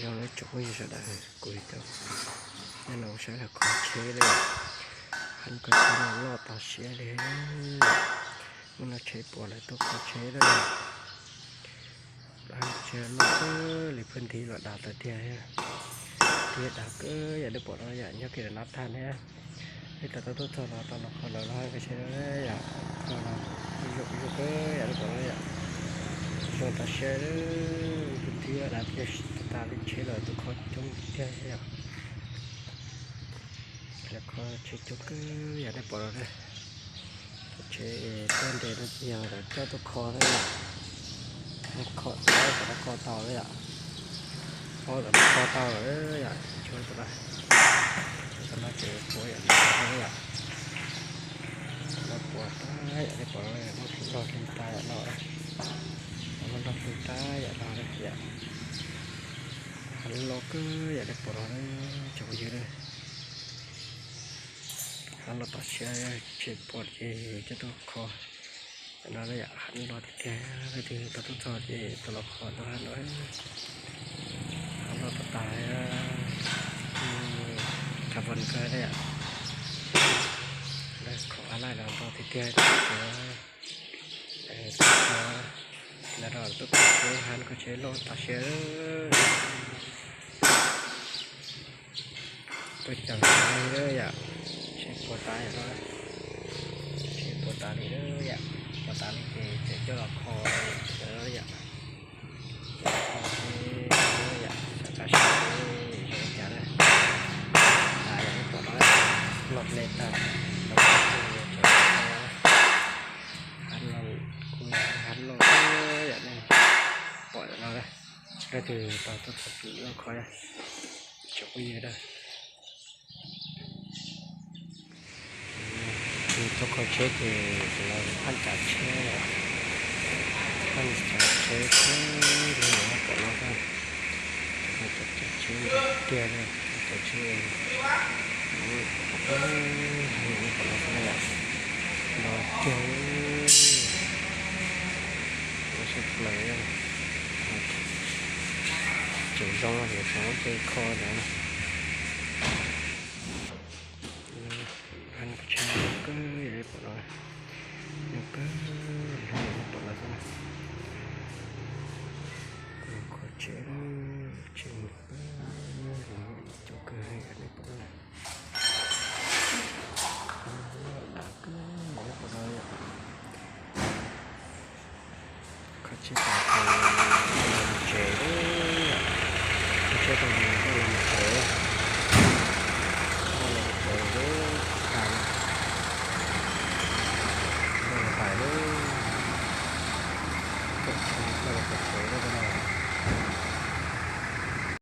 Nyob zoo tsoom phooj ywg sawv daws, kuv coj nej los saib lawv kho tsheb lawm. Heev kho tsheb no loj tas siab li. Hnub no tsheb puas lawv tuaj kho tsheb lawm. Heev tsheb loj kawg li, pheej nti los dav tas tiag. Nti dav kawg yam nej pom no yom, nyob kiag ntawm no tag ne. Peb tau tuaj txog no tau los kho lawv los heev kho tsheb lawm yom. Kho no zoo kawg yam nej pom no yom. Zoo tas siab, pheej nti los dav tiag, tas tas li, tsheb los tuaj kho coob tiag yom. Lawv kho tsheb coob kawg yam nej pom no. Tsheb tuaj nres no ces yog lawv coj tuaj kho na yom. Kho, kho tau lawm yom. Kho lawm, kho tau lawm yom. Tsheb tam no, tsheb tam no ces puas yam no yom. Tam no puas tas yam nej pom no, loj hli tas yam no. Loj hli tas yam no yom. Heev loj kawg yam nej pom no, tsoom phooj ywg na. Heev loj tas siab, tsheb puas ces coj tuaj kho. Tam no na yom, heev loj tiag tiag, leej twg tau tuaj txog ces tau los kho tau heev loj. Heev loj tas tas, kha von kawg na yom. Kho a laij los nto tiag tiag. Lawv no tuaj kho tsheb heev, kho tsheb loj tas siab. Tuaj ceev li yom, tsheb puas tas yam no, tsheb puas tas li yom, puas tas li ces tseem coj los kho yom. Coj los kho yom, xav tas siab zoo li cas na. Yam nej pom no, loj hli tas, heev loj, kuj heev loj yam nej pom no na. Leej twg tau tuaj txog ces tuaj kho, tsoom phooj ywg na. Tus tuaj kho tsheb ces tus no phab tsav tsheb, phab tsav tsheb xwb, nej pom no, tsav tsheb tiag tiag, tsav tsheb, nej pom no xwb na yom, no tiag, sab plaws, tseem zoo li tsoom peb kho ntawd. Heev tshaj kawg, yog nej pom no, zoo kawg li, nej pom no xwb na. Kho tsheb, tsheb zoo kawg, yog nej pom no. Dav kawg, yog nej pom no. Kho tsheb tas ces los mus tsev, kho tsheb tas ces los mus tsev, los mus tsev, tas, los mus tsev, kho tsheb los mus tsev no.